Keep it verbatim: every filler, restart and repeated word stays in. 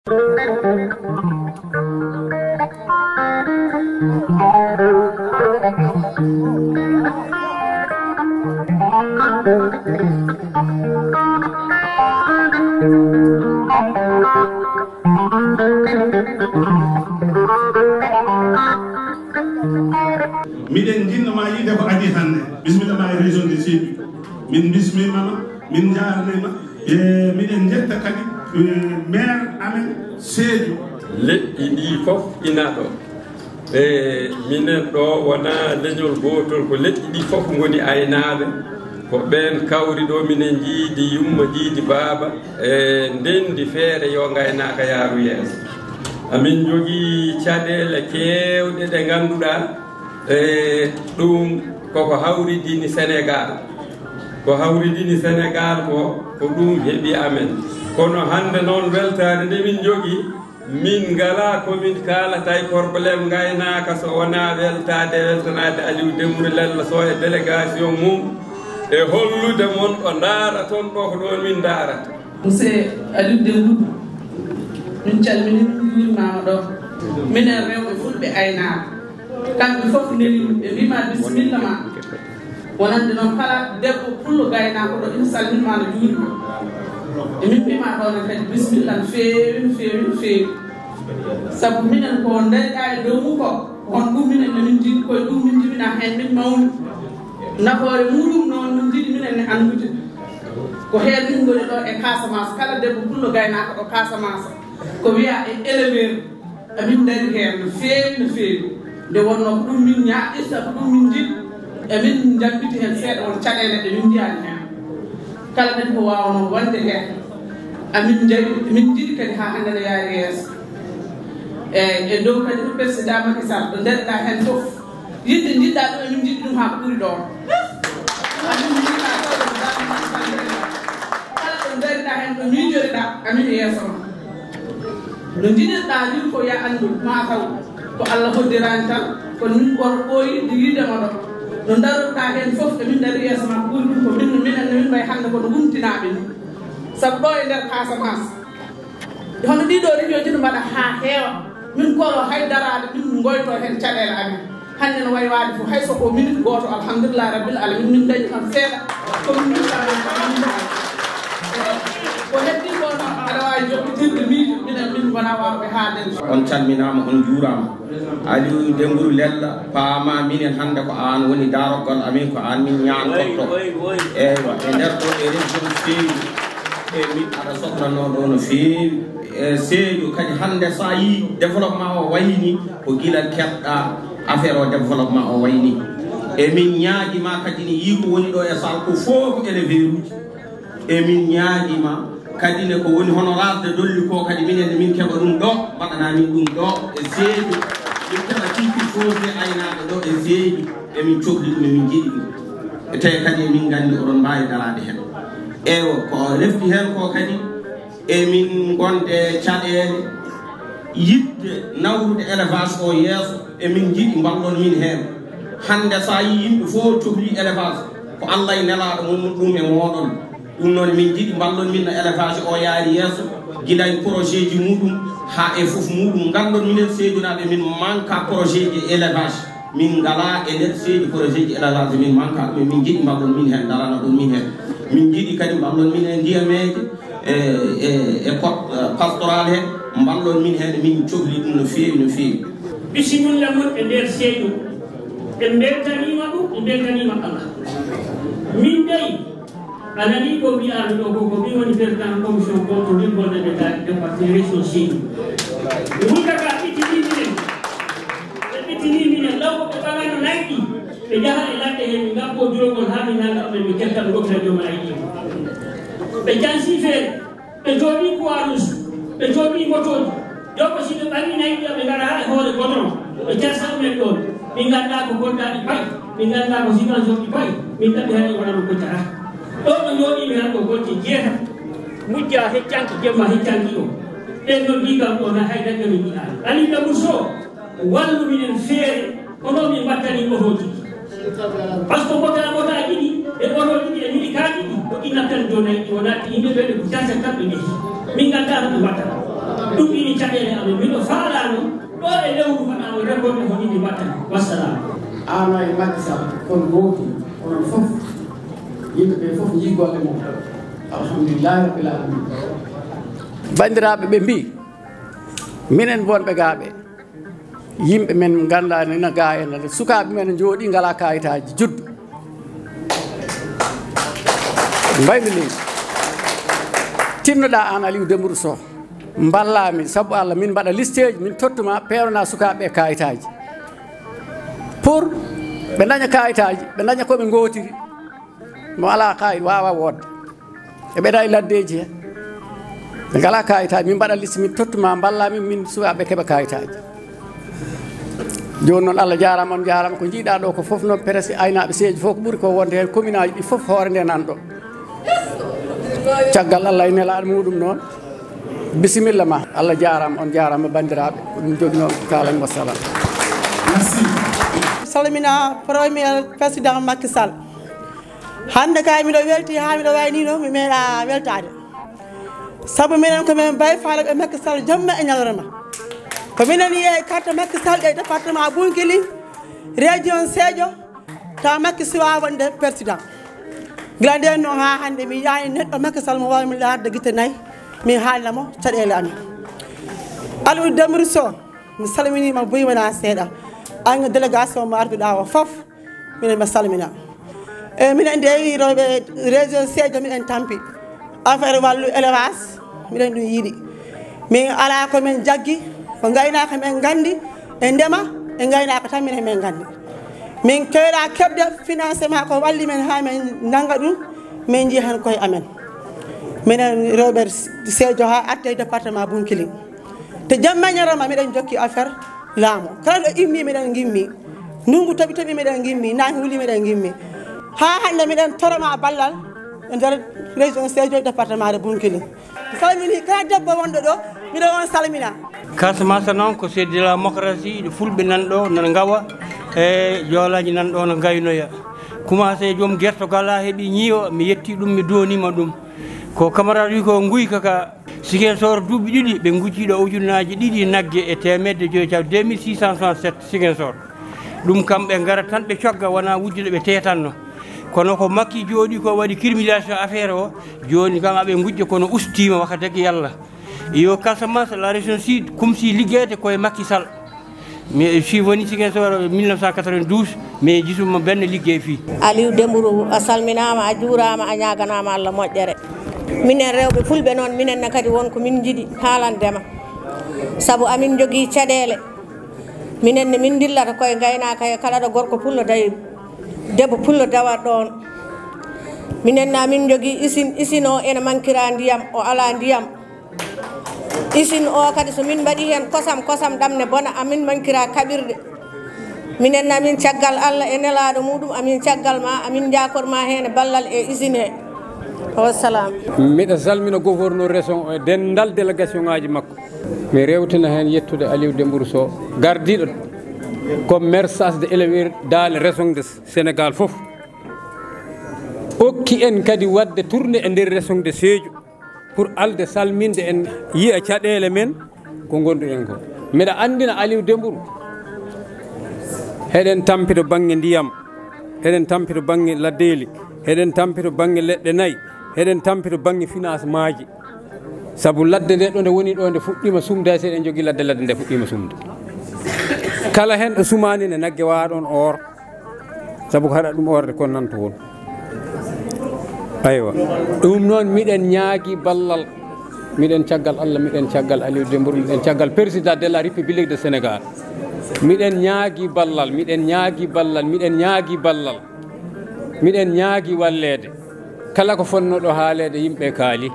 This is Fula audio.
Miɗen njiɗno ma yiide ko adii hannde. Bisimilla ma e région de Sédhiou. Min bismima ma, min njaarnima. E, miɗen njetta kadi, e, maire amen Sédhiou. Leƴƴi ɗi fof ina ɗo. E, minen ɗo wona leñol gootol, ko leƴƴi ɗi fof ngoni aynaaɓe. Ko ɓeen kawri ɗo, minen njiidi yumma, njiidi baaba, e ndenndi feere yo ngaynaaka yaaru yeeso. Amin njogii caɗeele keewɗe ɗe ngannduɗaa, e, ɗum koko hawridini Senegaal. Ko hawridini Senegaal ko, ko ɗum heɓi amen. Kono hannde noon weltaare nde min njogii, min ngalaa ko min kaalata e problème ngaynaaka so wonaa weltaade, weltanaade Aliou Dembourou Lella Sow e délégation mum e hollude mon ɗo ndaaraton ɗo ko ɗoon min ndaarata. Monsieur Aliou Dembourou, min calminii, min njuurimaama ɗo. Minen rewɓe fulɓe aynaaɓe, kamɓe fof neli, ɓe mbiima bisimilla ma. Wonande noon kala debbo pullo gaynaako ɗo, ina salminma, no juurima. E min mbiima ɗo ne kadi bisimilla no feewi, no feewi, no feewi. Sabu minen ko ndeyɗaa e dow mum ko, on ɗum minen ne min njiɗi, koye ɗum min njibina heen min mawni. Nafoore muɗum noon min njiɗi minen ne anndude. Ko heen min ngoni ɗo e Casamance, kala debbo pullo gaynaako ɗo Casamance, ko wiya e éleveur. Amin ndari heen no feewi, no feewi. Nde wonnoo ko ɗum min ñaaɗi, sabu ɗum min njiɗi. Amin njambiti heen seeɗa won caɗeele ɗe min njiyaani heen. Kala kadi ko waawnoo wonde heen, amin njaɓi, min njiɗi kadi haa hannde no yaari yeeso. E, e dow kadi ko président Macky Sall, ɗo ndariɗaa heen fof. Yiɗde njiɗɗaa ɗum, emin njiɗi ɗum haa ko ɓuri ɗoon. Amin njiɗaa ɗo, ɗo Daande Mali Fandire ɗo. Kala ɗo ndariɗaa heen, ɗo miijoriɗaa, amin e yeeso ma. No njiɗirɗaa nii ko, ya anndu, ma taw ko Allah hoddiraani tan, ko min ɓor-, ɓooyi yiide ma ɗo. No ndaroɗaa heen fof, emin ndari yeeso ma, ko ɓuri ɗum ko min, minen, no min mbayi hannde ko no wumtinaaɓe nii. Sabu ɗo e nder Casamance, hono ɗiɗo région ji no mbaɗa haa heewa, min koro hay daraade, min ngoyto heen caɗeele amen. Hannde no wayi waade fof, hay so ko minute gooto, alhamdulillahi rabbil alamin, min dañi tan seeɗa. Ko min njiɗɗaa ɗum, ko min njiɗɗaa. Ko heddi ko noon, aɗa waawi joɓitirde miijo, minen min ngonaa waawɓe haalde. On calminaama, on njuuraama. Aliou Dembourou Lella, paama minen hannde ko aan woni daarogol amin, ko aan min ñaantorto. Eywa, e nder ɗo e région Sédhiou, e min aɗa soklanoo ɗo no feewi. E Sédhiou kadi hannde so a yii développement o wayi ni, ko gila keɓɗa affaire o développement o wayi ni. E min ñaagi ma kadi ni yii ko woni ɗo e salle ko fof ko éleveur uji. E min ñaagi ma kadi ne ko woni hono rasde dolli ko kadi minen ne min keɓa ɗum ɗo, mbaɗana min ɗum ɗo e Sédhiou. Min keɓa titre foncier aynaaɓe ɗo e Sédhiou. E min cohli ɗum, e min njiɗi ɗum. E tawi kadi e min nganndi oɗon mbaawi daraade heen. Eywa, ko refti heen ko kadi, emin ngonde caɗeele yiɗde nawrude élevage o yeeso, emin njiɗi mballon min heen. Hannde so a yii yimɓe fof cohli élevage, ko Allah e nelaaɗo mum ɗum e mooɗon. Ɗum noon min njiɗi mballon min no élevage o yaari yeeso, gila e projet ji muɗum haa e fof muɗum. Nganndon minen Seedunaaɓe min manka projet ji élevage. Min ngalaa e nder Sédhiou projet ji élevage, min manka ɗum, min njiɗi mballon min heen, darana ɗum min heen. Min njiɗi kadi mballon min e ndiyameeje, e, e, e code, e, pastoral heen, mballon min heen, min cohli ɗum no feewi, no feewi. Bisimilla mon e nder Sédhiou. En mbeltaniima ɗum, en mbeltaniima Allah. Min dey, a nanii ko mbiyaami ɗo ko, ko min woni président commission contre revolde de la département région Sédhiou. Ɓe Mountaga ɓittini minen. Ɓe ɓittini minen law ko ɓe ɓagano nayi ɗi. Ɓe njaha e ladde he, ɓe ngabbo durogol haa ɓe nanga ɓe, ɓe ketta ɓe goppira joom nayi ɗi. Ɓe jansi feere. Ɓe jooɗi Croix Rouge, ɓe jooɗi motooji. Ɗo ko si ɓe ɓangi nayi ɗi, ɓe ngara haa e hoore goudron, ɓe carsa ɗumen ɗoon. Min nganndaa ko Kolda ɗi payi, min nganndaa ko Ziguinchor ɗi payi, min ɗaɓɓi hay wona no koccata. Ɗo ɗo jooɗi mi hannde ko golti jeetati. Mujja heccanki, jemma heccanki o. Ɓen noon ɗi kam ɗo na hay dañɓe min yiɗaani. Aliou Dembourou Sow, wallu minen feere, hono min mbattani otooji ɗi. Par ce que mbota, mbotaaji ɗi, e otooji ɗi, e milikaaji ɗi, ko ɗi nattan jonayi ɗi, o naatti yimɓe ɓe, ɓe ko caca kamɓe njehi. Min nganndaa no ɓe mbattata. Ɗum ini caɗeele amen, miɗo faalaa noon ɗo e lewru haɗaano récolté ko ɗiɗi mbatta. Wassalam. Aano e Macky Sall kon gooti, onon fof, yimɓe ɓe fof njii golle mum. Alhamdulillahi rabbil alamin. Banndiraaɓe ɓe mbii, minen wonɓe gaa ɓe, yimɓe men nganndaa ne na gaa en, sukaaɓe men njooɗii ngalaa kaayitaaji juddu. Mbaylu leydi. Tinnoɗaa aan Aliou Dembourou Sow. Mballaa min, sabu Allah, min mbaɗa listeeji, min tottuma, peewnaa sukaaɓe ɓe kaayitaaji. Pour ɓe ndaña kaayitaaji, ɓe ndaña ko ɓe ngootiri. Mo alaa kaayit waawaa woodde. Ɓe ɓeɗa e laddeeji he. Ɓe ngalaa kaayitaaji, min mbaɗa liste, min tottuma, mballaa min, min sukaaɓe keɓa kaayitaaji. Jooni noon, Allah jaaraama, on jaaraama. Ko njiiɗaa ɗo ko fof noon, presque aynaaɓe Seejo fof ko ɓuri ko wonde heen, commune aji ɗi fof hoore nde nan ɗo. Caggal Allah e nelaaɗo muɗum noon, bisimilla ma. Allah jaaraama, on jaaraama banndiraaɓe. Ko ɗum joginoo kaalan, wassalam. Salmina Premier Président Macky Sall. Hannde kay miɗo welti haa miɗo wayi ni no mi meeɗa weltaade. Sabu minen ko min Baye Fall ɓe Macky Sall jamma e ñalorma. Ko minen yeeyi carte Macky Sall e département Bounkiling, région Sédhiou, tawa Macky suwaa wonde président. Gila nden noon haa hannde mi yiyaani neɗɗo Macky Sall mo waawi mi laarde gite nayi, mi haalna mo caɗeele amen. Aliou Dembourou Sow, mi salminiima buy wonaa seeɗa. An e délégation mo arduɗaa o fof, minen mi salmina. E minen de rewɓe région Sédhiou miɗen tampi. Affaire wallu élevage, miɗen ɗum yiɗi. Min alaa ko min jaggi, ko ngaynaaka min nganndi, e ndema, e ngaynaaka tan minen min nganndi. Min keeraa keɓde financement ko walli men haa min nannga ɗum, min njiya heen koye amen. Minen rewɓe Sédhiou haa arde e département Bounkiling. Te jamma ñalorma miɗen jokki affaire laamu. Kala ɗo immi miɗen ngimmi. Ndunngu toɓi toɓi miɗen ngimmi. Naange wuli miɗen ngimmi. Haa hannde miɗen toroma ballal e nder région Sédhiou, département de Bounkiling. Mi salmini kala debbo wonɗo ɗo, miɗo on salmina. Casamance noon ko c'est de la démocratie, ɗo fulɓe nan ɗo, nana ngawa e joolaaji nan ɗo, no ngaynoya. Commencé joom gertogal a heɓi ñiiwa, mi yetti ɗum, mi donima ɗum. Ko camarade wi ko nguyka ka Ziguinchor duuɓi ɗiɗi, ɓe ngujji ɗo ujunnaaji ɗiɗi nagge e teemedde joyi, taw deux mille six cent soixante-sept Ziguinchor. Ɗum kam ɓe ngara tan ɓe cogga, wona wujjude ɓe tetanno. Kono ko Macky jooɗi ko waɗi criminalisation affaire o, jooni kam aɓe ngujja kono ustiima wakataki Yalla. Yo Casamance, la région sud, comme si liggeede koye Macky Sall. Mi, je suis venu Ziguinchor mille neuf cent quatre-vingt-douze, mais gisuma benn liggéey fii. Aliou Dembourou, a salminaama, a juuraama, a ñaaganaama Allah moƴƴere. Minen rewɓe fulɓe noon, minen ne kadi won ko min njiɗi haalande ma. Sabu amin njogii caɗeele. Minen ne min ndillata koye ngaynaaka he kala ɗo gorko pullo dawi, debbo pullo dawa ɗoon. Minen ne amin njogii usine, usine o ene mankira ndiyam, o alaa ndiyam. Usine o kadi so min mbaɗi heen kosam, kosam ɗam ne bona, amin mankira kaɓirɗe. Minen ne amin caggal Allah e nelaaɗo muɗum, amin caggal ma, amin njakorma heen e ballal e usine he. Wassalam. Miɗa salmina gouverneur région o e denndal délégation ngaji makko. Mi rewtina heen yettude Aliou Dembourou Sow, gardiiɗo ko maire chargé de éleveur dans les régions de Sénégal fof. Okki en kadi waɗde tournée e nder région de Sédhiou pour alde salminde en, yiya caɗeele men ko ngonduɗen ko. Miɗa anndina Aliou Dembourou, heɗen tampi to bannge ndiyam, heɗen tampi to bannge laddeeli, heɗen tampi to bannge leɗɗe nayi, heɗen tampi to bannge financement ji. Sabu ladde nde ɗo nde woni ɗo nde fuɗɗiima sumde, hay so eɗen njogii ladde, ladde nde fuɗɗiima sumde. Kala heen ɗo sumaani ne nagge waawa ɗoon or, sabu ko haɗa ɗum orde kon nan to won. Aywa, ɗum noon miɗen ñaagi ballal, miɗen caggal Allah, miɗen caggal Aliou Dembourou, miɗen caggal président de la République de Sénégal. Miɗen ñaagi ballal, miɗen ñaagi ballal, miɗen ñaagi ballal. Miɗen ñaagi walleede. Kala ko fonnooɗo haaleede, yimɓe kaali.